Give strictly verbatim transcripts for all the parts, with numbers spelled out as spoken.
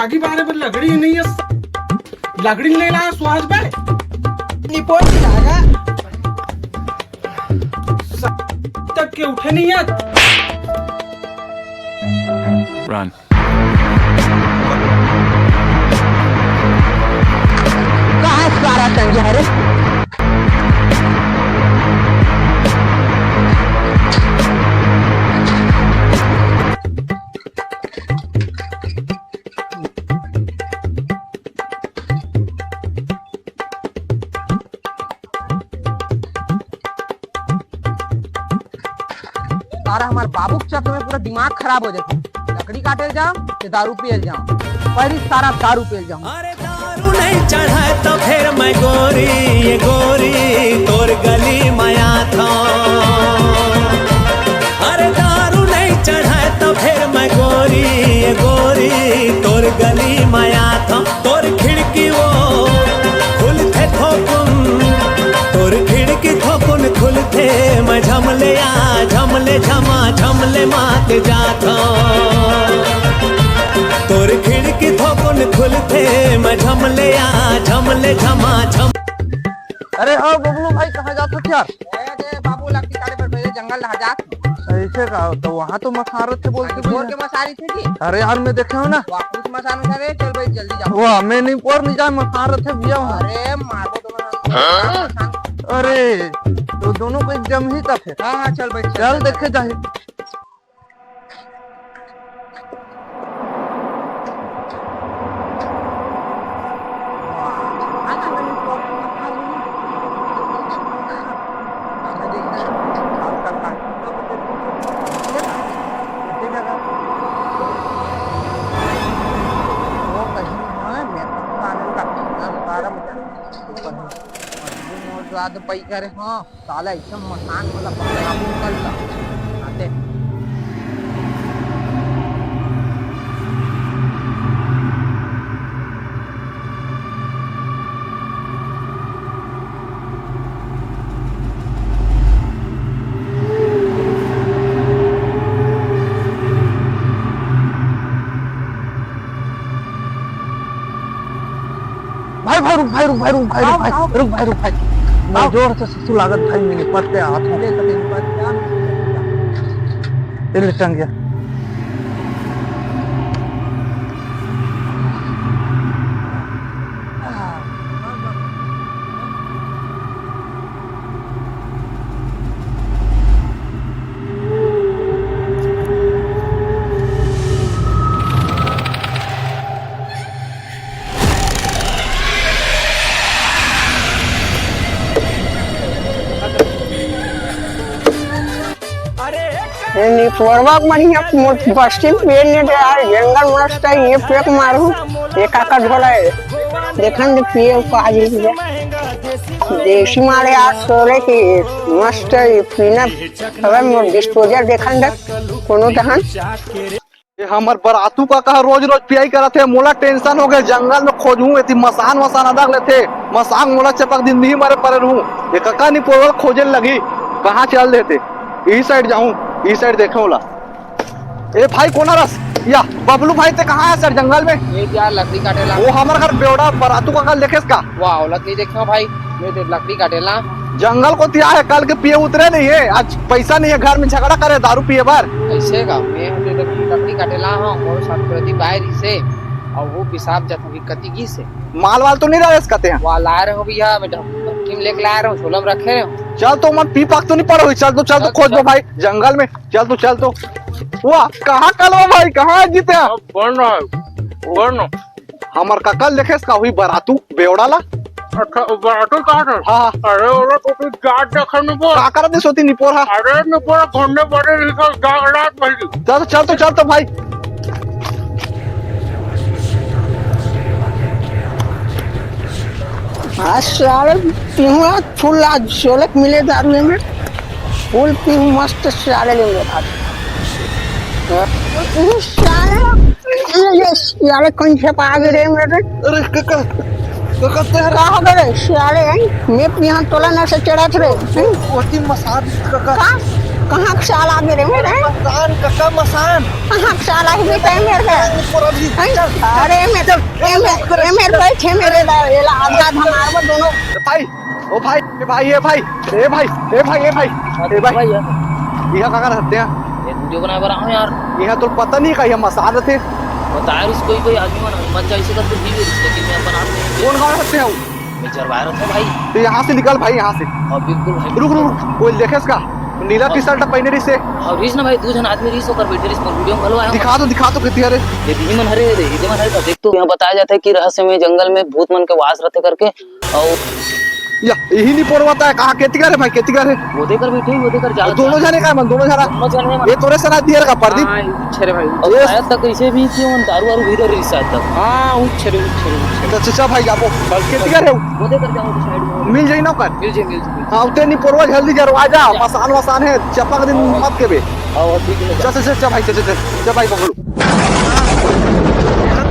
आगी बारे बर लकड़ी नहीं है, लकड़ी नहीं लाया सुहास भाई। निपोर नहीं लाएगा। तक के उठे नहीं है। Run. कहाँ सारा टंगे हरे? सारा हमार बाबू के चक्कर में पूरा दिमाग खराब हो जाता। लकड़ी काटे जाओ, ये दारू पियल जाओ, पहली सारा दारू पियल जाओ। अरे दारू नहीं चढ़ाए तो फिर मैं गोरी, ये गोरी तोर गली में आता। अरे दारू नहीं चढ़ाए तो फिर मैं गोरी, ये गोरी तोर गली में आता। तोर खिड़की वो खुलथे थोकुन, तोर खिड़की थोकुन खुलथे, मैं झमले आ, झमले झमा, झमले मात जाथो। तोर खिड़की थोकुन खुलथे, मैं झमले आ, झमले झमा, झम। अरे हाँ बबलू भाई, कहाँ जात हो यार? ए, दे बाबू, लकड़ी काटे बर पहले जंगल ला जात। ऐसे का? तो वहाँ तो मसारत थे बोलते अरे, भैया। भोर के मसारी थे जी। अरे यार, मैं देखे हूँ ना। वापस मसान उठा रे, चल भाई, जल्दी जाओ। वाह, मैं नहीं, पर नहीं जाए, मसारत थे भैया वहाँ। अरे, मारो तो मसान। हाँ? अरे, तो दोनों को एक जम ही था फिर। हाँ, हाँ, चल भाई, चल, चल चल, देखे चल। जाए। ज्यादा पई करे, हाँ। साला एकदम मसान वाला पकड़ाबू कल ला। आते। भाई, भाई, रुक भाई, रुक भाई, रुक भाई, रुक भाई, रुक भाई, रुक भाई। मैं जोर से सुसु लागत भाई, मैंने पत्ते हाथ में। ले सके, पत्ते हाथ में। ये ले टंगिया। ए, निपोरवा के मन हिया मोर बस्ती में पेड़ नहीं थे यार, जंगल मस्त है, ये पेक मारू, ये काका झोला है, देखन दे पिए को आज ही है। देसी मारे यार, सोले की मस्त है, पीना, अबे मोर डिस्पोजल देखन दे, कोनो तहन। ये हमर बरातू काका ह रोज रोज पियाई करत हे, मोला टेंशन हो गए, जंगल में खोजहूँ, एती मसान वसान अदक लेथे, मसान मोला चपक दिन नहीं मरे परे रहूँ। ये काका निपोरवा ल खोजे लगही, कहाँ चल देते, इही साइड जाहूँ, इही साइड देखे ओला। ए भाई कोन हरस? या बबलू भाई ते कहाँ हे सर जंगल में? ये यार लकड़ी काटे ला। वो हमर घर बेवड़ा बरातू काका ल देखेस का? वाह, औलत नहीं देखा भाई, मैं तो लकड़ी काटे ला। जंगल कोती आए, कल के पिए उतरे नहीं है, आज पैसा नहीं है, घर में झगड़ा करे दारू पिए बर। ऐसे का? मैं तो लकड़ी काटे ला, हाँ, मोर साथ प्रदीप आए रही से, और वो पेशाब जात हुई कति की से। माल वाल तो नहीं रहे इसका ते? वाह, लाए रहे हो भैया, मैं ढक-, ढक्की में लेके लाए रहे हूँ, झोला में रखे रहे हूँ। चल तो मन पी पाक तो नहीं पड़ हुई, चल तो, चल तो चल, खोजबो चल। भाई जंगल में, चल तो, चल तो। वाह, कहाँ कलवा भाई, कहाँ जीते हैं? अब बन रहा है, बन रहा। हमर काका ल देखेस का हुई बरातू बेवड़ा ला? अच्छा, वो बरातू कहाँ से? हाँ, हाँ। अरे, ओला तो कुछ जात देखे नहीं बोल। का करत हे सोती निपोर हा? अरे, निपोर घूमने पड़े नहीं तो जागरात भाई। चल, चल तो, चल तो भाई। हाँ, साले, पीहूँ आज फुल, आज सोलक मिले दारू में। फुल पीहूँ मस्त साले लेंगे आज। साले, ये, ये साले कौन से पागे रे मेरे? अरे काका, काका तेरा का हो गए साले, हैं? मैं यहाँ तोला ना से चढ़ा थे, हैं? ओती मसाज काका। का? कहाँ के साला मेरे, मेरे? मसान, कका मसान। कहाँ के साला ही बेटा है मेरे का? ऊपर अभी हैं? चल। अरे, मैं तो, चल, ए, मैं, चल, ए, मेरे चल। बैठे मेरे दा-, ये ला, आधा धमार में दोनों। भाई, ओ भाई, ए भाई, ए भाई, ए भाई, ए भाई, ए भाई। भाई, यार। यह कहाँ रहते हैं? ये वीडियो बनाए बर आऊँ यार। यह तो पता नहीं का, यह मसान रहते। बताया रिस कोई, कोई आदमी मन मत जाए, इसे करके भी रिस, लेकिन मैं बना दूँ। कौन गाँव रहते हैं वो? मैं चरवाहा रहता भाई। तो यहाँ से निकल भाई, यहाँ से। हाँ, बिल्कुल भाई। रुक, रुक, रुक, कोई देखे इसका? नीला हाँ। टी शर्ट पहने रहिस हे। हाँ, रहिस ना भाई, दू झन आदमी रहिस, ओकर बैठे रहिस, मोर वीडियो में घलो आए। दिखा तो, दिखा तो, कितनी हरे। ये दीदी मन हरे रे, ये दे मन हरे, देख तो। यहाँ बताया जाता है कि रहस्यमय जंगल में भूत मन के वास रहते करके। और या, यही नहीं पोरवाता है, कहाँ, केती कर रे भाई, केती कर रे? वो देकर बैठे ही, वो देकर जा, और दोनों जा। जने का मन, दोनों जने? दोनों जने मन। ये तोरे सना दियर का प्रदीप? हाँ, ये छे रे भाई। और ये शायद तक ऐसे भी कि उन दारू वारू भी इधर रहिस शायद तक। हाँ, वो छे रे, वो छे रे, वो छे रे। तो चचा भाई, आपको केती कर रे? वो देकर जाओ साइड में। मिल जाई ना ओकर? मिल जाई, मिल जाई, मिल जाई। हाँ, उते नहीं पोरवा, जल्दी जरवा जा, जा। मसान वसान है, चपक दिन मत के बे। हाँ, ठीक है। चल, चल, चल, चल भाई, चल, चल, चल, चल भाई, पकड़ो।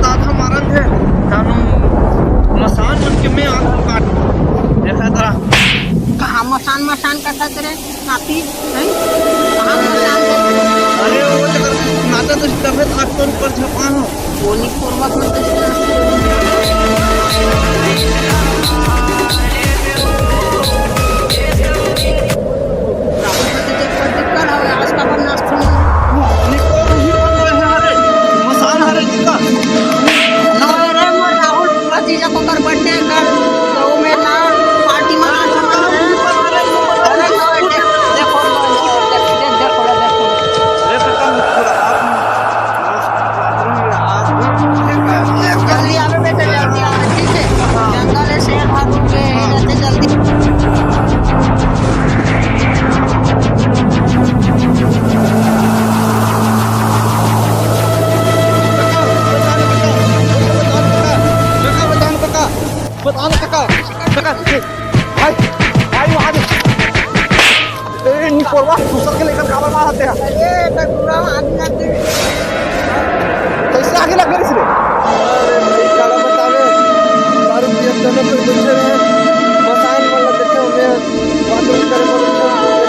दादा मारत हे, तानू मसान मन के मैं आंख काट। देखा तरा। कहाँ मसान, मसान का था तेरे? नाती, हैं? कहाँ मसान का? अरे, वो तो नाता तो तबे तो आठ सौ रुपये छपा हो। वो नहीं, पूर्वक में तो राहुल, आज का बदमाश सुन। निको, नहीं बोल रहे हैं, अरे, मसान हरे जी का। ना रे, मोर राहुल, पूरा चीज को कर बर्थडे कर, तो मैं ना पार्टी मना सकता हूँ। अरे, ना, देख, देखो, देखो, देखो, देखो, देखो। जल्दी आवे बेटा, जल्दी आवे, ठीक है? जंगल है, शेर भालू के, जल्दी, जल्दी। बता ना काका, काका, ए, भाई, भाई, वहाँ दे। ए, निपोरवा, दूसर के लेकर काबर मारत हे? अरे, तो पूरा आदमी आदमी। कैसे आगे लग गए इसने? अरे, भाई, काला बतावे, दारू पियत दोनों कोई बच्चे रहे, मसान वाला देखे हमें, बाथरूम करे पर उठे।